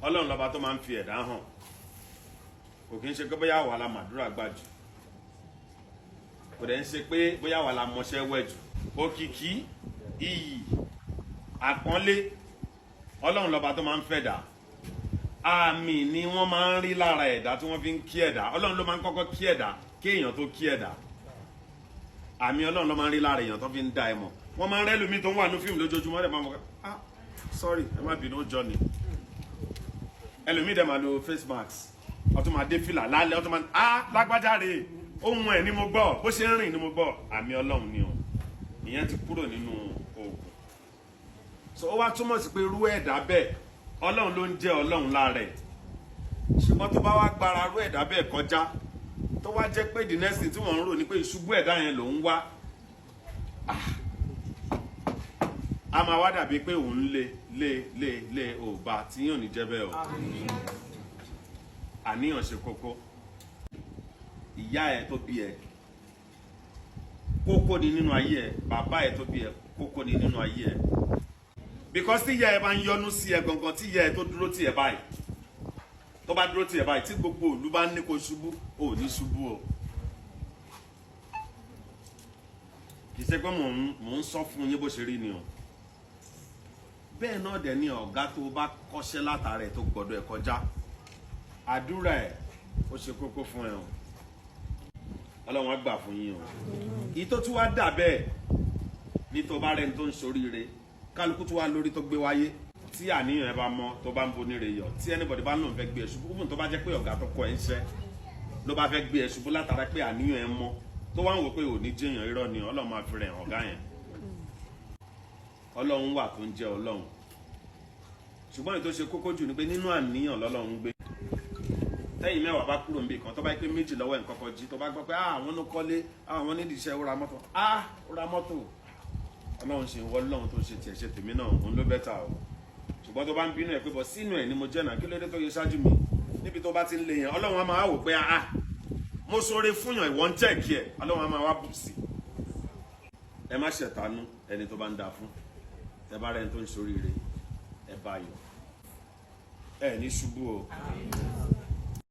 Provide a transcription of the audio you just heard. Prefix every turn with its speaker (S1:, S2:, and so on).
S1: Ọlọ́run lọ́ba tó máa ń fi ẹ̀dá hàn. Kò kí ń ṣe pé bóyá wà la màdúrà gbà jù, kò dẹ̀ ń ṣe pé bóyá wà la mọṣẹ́ wẹ̀ jù. Òkìkí, iyì, àpọ́nlé, Ọlọ́run lọ́ba tó máa ń fẹ̀dá. Àmì ni wọ́n máa ń rí lára ẹ̀dá tí wọ́n fi ń kí ẹ̀dá. Ọlọ́run ló máa ń kọ́kọ́ kí ẹ̀dá kí èèyàn tó kí ẹ̀dá. Àmì Ọlọ́run ló máa ń rí lára èèyàn tó fi ń dá ẹ mọ̀. Wọ́n máa ń rẹ́lùmí tó ń wà ní fíìmù lójoojúmọ́ dẹ̀ máa mọ̀, "Ah, sorry, ẹ má bínú, ó jọ ni." Ẹlòmíì dẹ̀ máa lo face mask, ó tún máa dé fìlà lálẹ́, ó tún máa, "Ah, lágbájá rèé, ohun ẹ̀ ni mo gbọ́, bó ṣe ń rìn ni mo gbọ́." Àmì Ọlọ́run ni o. Ìyẹn ti kúrò nínú oògùn. So ó wá túmọ̀ sí pé irú ẹ̀dá bẹ́ẹ̀, Ọlọ́run ló ń jẹ́ Ọlọ́run lára ẹ̀. Ṣùgbọ́n tó bá wá gbára irú ẹ̀dá bẹ́ẹ̀ kọjá, tó wá jẹ́ pé the next thing tí wọ́n ń rò ní pé ìṣubú ẹ̀dá yẹn ló ń wá, a máa wá dàbí pé òun lé lé lé lé ò bá tí yóò ní jẹ́ bẹ́ẹ̀ o. Àníyàn ṣe kókó. Ìyá ẹ tó bí ẹ, kókó ni nínú ayé ẹ. Bàbá ẹ tó bí ẹ, kókó ni nínú ayé ẹ, because tí ìyá ẹ bá ń yọnu sí ẹ gangan, tí ìyá ẹ tó dúró tì ẹ báyìí, tó bá dúró tì ẹ báyìí, tí gbogbo ìlú bá ń ní kó ṣubú, ò ní ṣubú o. Kì í ṣe pé mò ń sọ fún yín bó ṣe rí ni o. Bẹ́ẹ̀ náà dẹ̀ ni ọ̀gá tó bá kọ́ṣẹ́ látara ẹ̀ tó gbọ́dọ̀ ẹ̀ kọjá, àdúrà ẹ̀ ó ṣe kókó fún ẹ o. Ọlọ́run á gbà fún yín o. Èyí tó tún wá dà bẹ́ẹ̀ ní tó bá rẹni tó ń ṣoríire, kálukú tó wá lórí tó gbé wáyé, tí àníyàn ẹ bá mọ, tó bá ń boníre yọ, tí anybody bá ń lòun fẹ́ gbé ẹ ṣubú, even tó bá jẹ́ pé ọ̀gá tó kọ ẹ ń ṣẹ́ ló bá fẹ́ gbé ẹ ṣubú, látara pé àníyàn ẹ mọ, tó wá ń wò pé ò ní jẹ́yàn, irọ́ ni. Ọlọ́run máa fi rẹ̀ ọ̀gá yẹn. Ọlọ́run wà tó ń jẹ́ Ọlọ́run, ṣùgbọ́n èyí tó ṣe kókó jù ni pé nínú àníyàn lọ́lọ́run gbé. Tẹ́yìn 10 bá kúrò níbi kan, tó bá yẹ pé 2 lọ́wọ́ ẹ̀ ń kọ́kọ́ jí, tó bá gbọ́ pé àwọn ló kọ́lé, àwọn nídìí iṣẹ́, ó ra mọ́tò, ó ra mọ́tò, Ọlọ́run ṣe wọ́n lọ́run tó ṣe tiẹ̀ ṣe tèmi náà, òun ló better o. Ṣùgbọ́n tó bá ń bínú ẹ̀ pé bọ̀ sínú ẹ̀ ni mo jẹ́ náà, kí ló dé tó yẹ ṣáájú mi níbi tó bá ti ń lé yẹn, Ọlọ́run á máa wò pé, ah, mo sọre fúnyàn, ìwọ ń tẹ̀kí ẹ̀. Ọlọ́run á máa wá bù sí. Ẹ má ṣẹ̀tánú ẹni tó bá ń da fún. Ẹ bá rẹni tó ń ṣoríire, ẹ bá yọ̀. Ẹ ní ṣubú o.